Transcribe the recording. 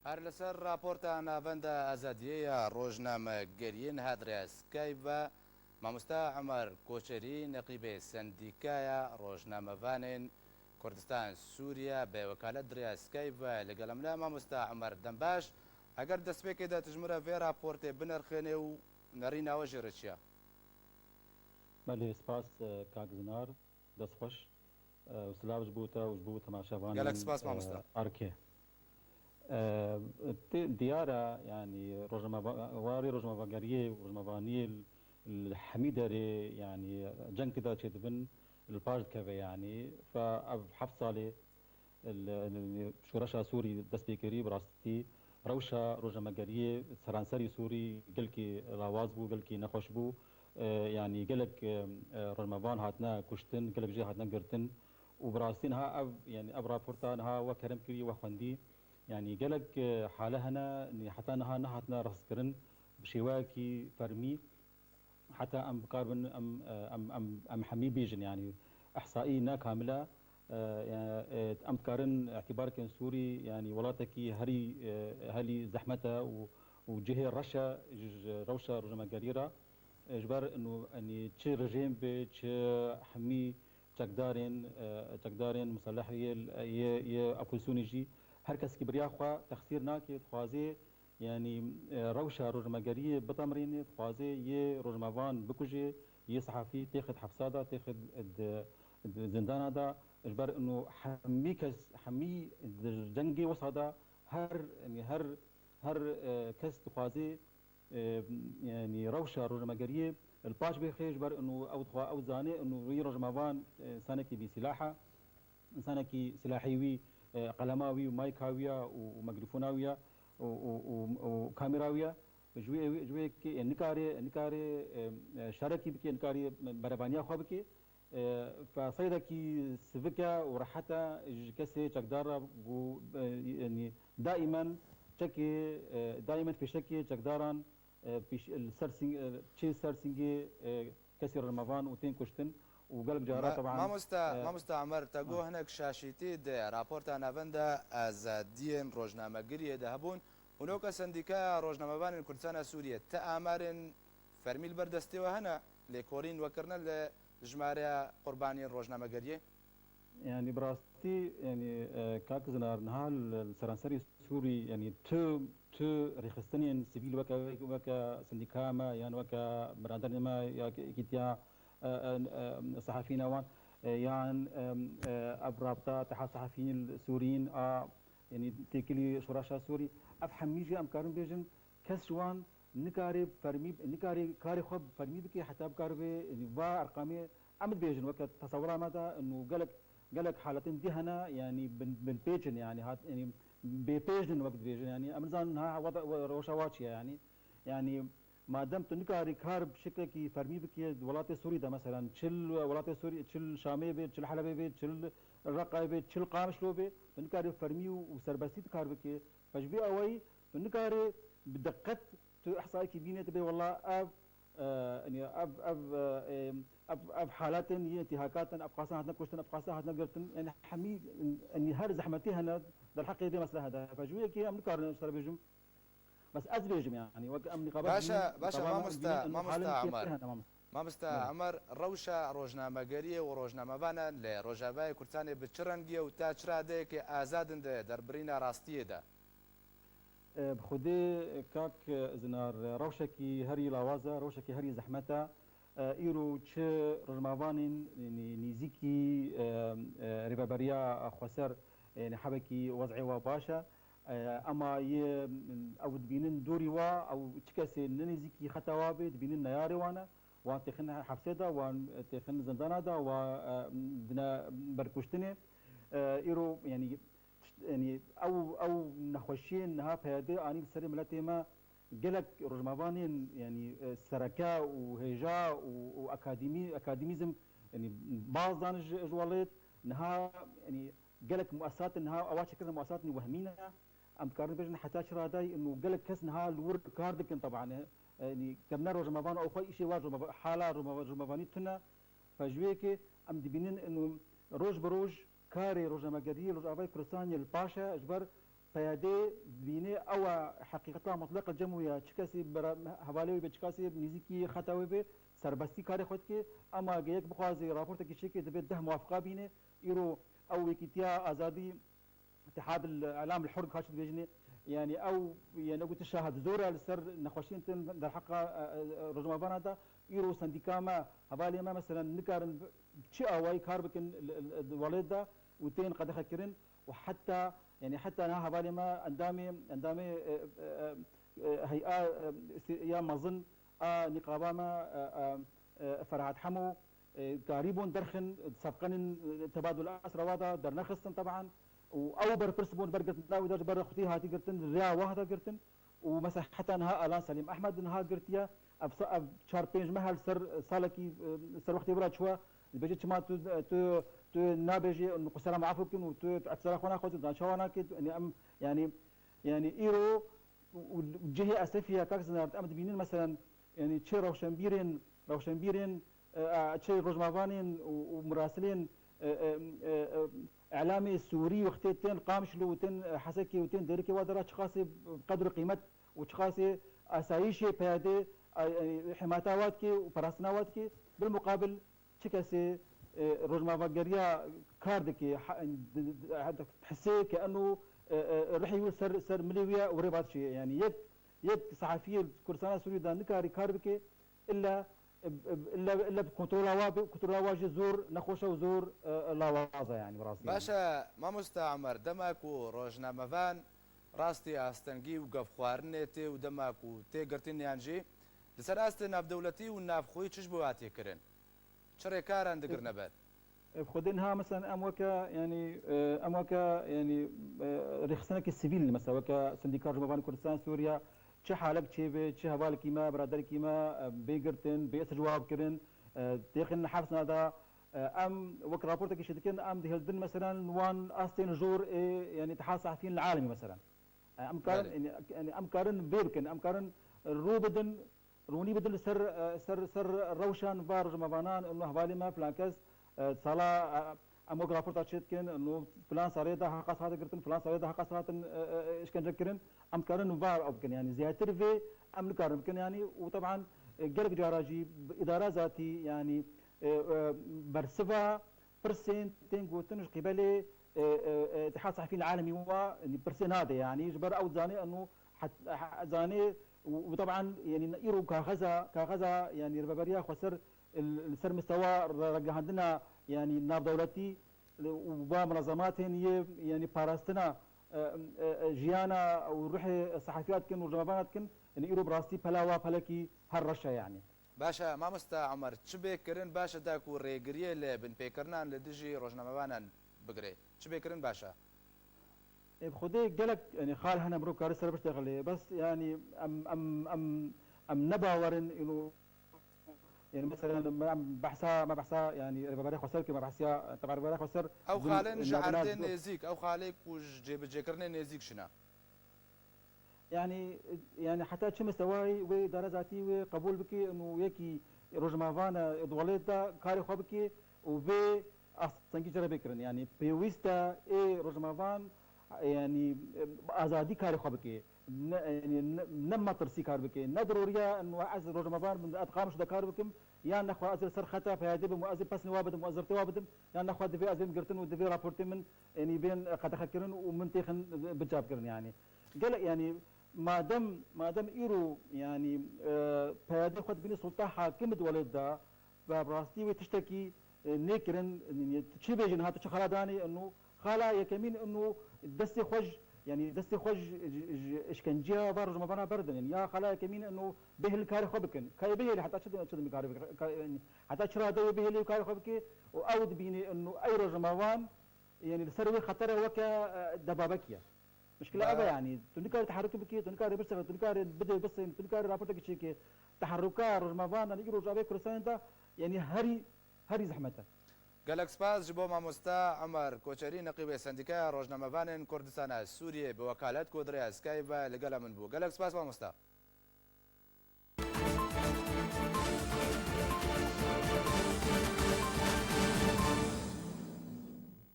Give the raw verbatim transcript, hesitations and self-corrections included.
Her li ser raporta Navenda Azadiyê ya rojnamegeriyên hat rêya Skype ve, mamoste Omer Koçerî, neqîbê Sendîkaya Rojnamevanên Kurdistan Sûriye, bi wekalet di rêya Skype ve li gel em ne. Mamoste Omer, dem baş. Eger destpêkê de tu ji min re vê raportê binirxênê û nerîna we jê re çi ye? Belê, spas, e, kak Zinar, dest xweş. E, û silav ji bo te û ji bo temaşevanên, Gelek spas, e, mamoste. Arkê. E, tê diyar e, yanî rojnameva-, warê rojnamevangeriyê û rojnamevaniyê li, li hemî derê, yanî ceng tê de çêdibin, li paş dikeve, yanî. Fe ev heft salê li, li, li şoreşa Sûrî dest pê kirî, bi rastî rewşa rojnamegeriyê seranserî Sûrî gelkî lawaz bû, gelkî nexweş bû. E, yanî gelek, e, e, rojnamevan hatine kuştin, gelek jê hatine girtin û bi rastî niha ev, yanî ev raporta niha we kerem kirî, we xwendî. Yanî gelek, e, hale hene, nî heta niha nehatine rastkirin bi şêweyekî fermî. Heta em bikaribin em, e, em, em, em hemî bêjin, yanî ihsaî ne kamil e. E, e, e, em dikarin îtibar bikin Sûrî, yanî welatekî herî, e, herî zehmet e û, û cihê reş e ji, ji rewşa rojnamegeriyê re. E, ji ber ino, yanî çi rejîm be, çi hemî çekdarên, e, çekdarên miseleh yê, yê, yê opozîsyonê jî her kesekî bi riya xwe texsîr nake, dixwaze, yanî, e, rewşa rojnamegeriyê bitemrîne, dixwaze yê rojnamevan bikuje, yê sehafî têxe di hepsa de, têxe di, di zindana de, ji ber ino hemî kes, hemî di cengê wisa de her, yanî her, her, e, kes dixwaze, e, yanî rewşa rojnamegeriyê li paş bêxe, ji ber ino ew dixwa, ew dizane ino wî rojnamevan, e, însanekî bîsîlah e. Însanekî silahê wî, e, qelema wî û mayka wî ya û, û mikrofona wî ya û, û, û, û kamera wî ya. Ji wê, ji wê ke, e, nikare, nikare, e, e, şerekî bike, nikare berevaniya xwe bike. E, fe seydekî sivik e û rehet e ji kesê çekdar re ku, e, yanî daimen çekê, e, daimen pêşekê çekdaran, e, pîş-, li ser sîng-, e, çê ser sîngê, e, kesê rojnamevan û tên kuştin û gelek cara Ma-, teban, mamoste, e, mamoste Omer, te ha. Got hinek şaşîtî di raporta Navenda Azadiyên Rojnamegiriyê de hebûn û noka Sendîkaya Rojnamevanên Kurdistana Sûriyê, ti amarên fermî li ber destê we hene, lêkolîn we kirine li jimareya qurbaniyên rojnamegeriyê? Yanî bi rastî, yanî, e, kak Zinar, niha li, li seranserî Sûrî, yanî tu, tu rêxistinên sivîl weke, weke sendîkaya me yan weke biraderên me ya yekîtiya, e, e, e, sehafiyên wan, e, yan, e, e, ev rabita Îtiha Sehafiyîn Sûriyîn a, yanî têkilî şoreşa Sûrî, ev hemî jî em karin bêjin, kes ji wan nikare fermî, nikare karê xwe fermî bike, heta bikaribe, yanî va erqamê em dibêjin, weke tesewira me de, û gelek, gelek haletên dî hene, yanî bin, binpêç in, yanî hat, yanî bêpêj in, wek dibêjin, yanî em nizanin ha wada, we, rewşa wa çi ye, yanî, yanî madem tu nikarî kar bi şeklekî fermî bikî, di welatê Sûrî de, meselan, çi li welatê Sûrî, çi li Şamê be, çi li Helebê be, çi li Reqayê be, çi li Qamişlo be, tu nikarî fermî û, û serbestî tu kar bikî. Fe ji vî awayî tu nikarî bi diqet tu ihsaîkî bînê, tu bê wela ev, e, yanî ev, ev, e, ev, ev halatên yê intîhakatin, ev qasan hatine kuştin, ev qasan hatine girtin, yanî hemî, yanî her zehmetî hene derheqê vê mesele hede. Fe ji wê yekê em nikarin ji te re bêjim. Bes ez bêjim, yanî wek em nîqaba Baş e, dînî, baş e, nîqaba me mamoste, dînî, em mamoste halên Omer. Kêfê hene, mamoste. Mamoste Belê. Omer, rewşa rojnamegeriyê û rojnamevanan li Rojavayê Kurdistanê bi çi rengî ye û ta çi radeyekê azad in di derbirîna rastiyê de? E, bi xwedê, kak Zinar, rewşekî herî lawaz e, rewşekî herî zehmet e. E, îro çi rojnamevanên nî-, nîzîkî, e, e, Rêveberiya Xweser, e, yanî hebekî wez'ê wa baş e. E, ema yê, ew dibînin dorî wa, ew çi kesê ne nêzîkî xeta wa bê, dibînin neyarê wan e. Wan têxin hepsê de, wan têxin zindana de, wa, e, dine berkuştinê. E, îro, yanî, tişt-, yanî, ew, ew nexweşiyên niha P Y D anî li serê miletê me, gelek rojnamevanên, yanî, e, sereke û hêja û, û akademî-, akademîzm, yanî, baz dan ji, ji welêt, niha, yanî, gelek muesasat niha ewa çêkirin muesasatên wehmî ne. Em dikarin bêjin heta çi radeyî û gelek kes niha li wir kar dikin, teban, e, yanî, kevne rojnamevan ew xwe îşê wa rojnameva-, hala rojnameva-, rojnamevanî tune. Fe ji wê yekê em dibînin û roj bi roj karê rojnamegeriyê li Rojavayê Kurdistanê li paş e, ji ber P Y D dibîne ew e heqîqeta mutlaq li cem wî ye. Çi kesî bera-, hevalê wî be, çi kesî nêzîkî xeta wê be, serbestî karê xwe dike. Ema ge yek bixwaze raportekî çêke, divê deh muwafiqa bîne. Îro ew wekîtiya azadî, Îtîhad el-Îlam el-Hur kaç dibêjine. Yani ew, yani ew ti şahid zor e li ser nexweşiyên tên derheqa, e, e, rojnamevana de. Îro sendîka me, hevalê me meselen nikarin çi awayî kar bikin li, li, di welêt de û tên qedexekirin û heta, yani heta niha hevalê me endamê, endamê, e, e, e, e, hey'a, e, si-, ya mezin a nîqaba me, e, e, e, Ferhat Hemo, e, karîbûn derxin, sebqenên, e, tebadul esra wa da dernexistin teban û ew berpirs bûn ber girtina wî de ji ber xwedî hatî girtin, rêya wa hate girtin û mesela heta niha Alan Selîm Ehmed niha girtiye. Ev sa-, ev çar pênc meh li ser salekî, e, ser wextê wira çûye. Dibêje çima tu, tu, tu nabêjî, qusera me afû bikin û tu, tu etisara xwe naxwazî, dan çawa nake, tu, yani em, yani, yani îro û, û cihê esefî ya kak Zinard, em dibînin, meselen, yani çi rewşenbîrên, rewşenbîrên, e, e, çi rojnamevanên û, û murasilên, e, e, e, e, îlamê Sûrî wextê tên Qamişlo û tên, e, Hesekê û tên Dêrikê wa dera çiqasê qedr û qîmet û çiqasê asayîşê P Y D, e, e, himata wa dike û parastina wa dike. Bil muqabil, çi kesê, e, rojnamevageriya kar dike, ha-, di-, di-, di-, hisê ke eno, e, e, rihê wî ser, ser milê wî ye û rê bat çi ye. Yani yek, yek sehefiyê Kurdistana Sûriyê de nikarî kar bike, illa, e, e, illa, illa bi kontrola wa be, kontrola wa jî zor nexweş e û zor, e, e, lawaz e yani bi rastî. Baş e, mamosta Omer, dema ku rojnamevan rastî astengî û gefxwarinê tê û dema ku tê girtiniyan jî, li ser astê navdewletî û navxweyî çi ji bo hatiye kirin? Çi rêkaran digirine ber? Ev xwedê niha, mesela, em weke, yani, e, em weke, yani, e, rêxistinekî sivîl, mesela, weke Sendîka Rojnamevan Kurdistan Sûriya, çi halek çêbe, çi hevalekî me, biraderekî me, e, bê girtin, bê sicwab kirin, e, têxin hersina da, e, em wek raportekî çêdikin, em dihildin, mesela, wan astên jor ê, yani, Îtihad Sehefiyên Alemî, mesela. E, em karin, Belê. yani, yani, em karin vê bikin, em karin rû bidin, rûnî bidin li ser, e, ser, ser rewşan va rojnamevanan, û hevalê me filan kes, e, sala, e, em wek raporta çê dikin, û filan serê de heqas hate girtin, filan serê de heqas hatin, e, e, e, işkence kirin. Em karin va ew bikin, yani ziyadtir vê em nikarin bikin, yani, û teban, e, gelek cara jî îdara zatî, yani, e, e, bersiva pirsên tên gotin ji qîbelê, e, e, e, Îtihad Sehefiyên Alemî wa, yani, pirsê nade, yani, ji ber ew dizanê eno het-, he-, dizanê û, û teban, yani, îro kaxeza, kaxeza, yani, rêveberiya xweser li, li ser mistewa re-, ragihandina, yani, navdewletî û va munezematên yê, yani, parastina, e, e, e, jiyana û ruhê sehefiyat dikin û rojnamevana dikin, yani, îro bi rastî pela wa pelekî her reş e, yani. Baş e, mamosta Omer, çi bê kirin baş e da ku rêgiriyê li binpêkirinan li dijî rojnamevanan bigire? Çi bê kirin baş e? Ê, bi xwedê gelek, yani, xal hene mirov kare ser biştexile. Bes, yani, em, em, em, em ne bawer in, you know, yani, mesela, me, em behsa, me behsa, yani, Rêveberê Xweser kir, me behsiya, teba Rêveberê Xweser Ew zûn xalên ji navina erdê nêzîk, ew xalê ku ji cêbicêkirinê nêzîk jina. Yani, yani heta çi mistewayî wê îdare zatî wê qebûl bike û yekî rojnamevan e di welêt de karê xwe bike û vê astengî jê re bê kirin. Yani pêwîst e ê rojnamevan, yani, bi azadî karê xwe bike. Ne, yani, ne, ne metirsî kar bike. Ne diroriya, eno ez rojnamevan bim, ez Qamişlo de kar bikim, yan nexwe ez li ser xeta P Y D bim û ez ê pesnê wa bidim û ez rtê wa bidim, yan nexwe divê ez bêm girtin û divê raportê min, yani, bên qedexekirin û min têxin bicav kirin, yani. Gelek, yani, madem, madem îro, yani, e, P Y D xwe dibîne sulta hakim di welêt de, ve bi rastî wê tiştekî, e, nêkirin, yani, tu çi bêjî niha, tu çi xala danê, eno xala yekemîn, eno destê xwe ji, yani, destê xwe ji, ji, ji işkenciya va rojnamevana berdin, yani, ya xala yekemîn, eno bê hilî karê xwe bikin. Kayê bihêlî heta çi, çi demê karê bike, ka-, yani, heta çi rade wê bihêlî û karê xwe bike û ew dibîne, eno ey rojnamevan, yani, li ser wê xetere weke, e, debabekî ye. Mişkila ev e, yani. Tu nikarî teherruk bikî, tu nikarî birsexî, tu nikarî bidê bisên, tu nikarî raportekî çêkê. Teherruka rojnamevan, yani, îro ji avê Kurdistanê de, yani, herî, herî zehmet e. Gelek spas ji bo mamosta Omer Koçerî, neqîbê Sendîkaya Rojnamevanên Kurdistana Sûriyê, bi wekalet ku di rêya Skype ve li gela min bû. Gelek spas mamosta.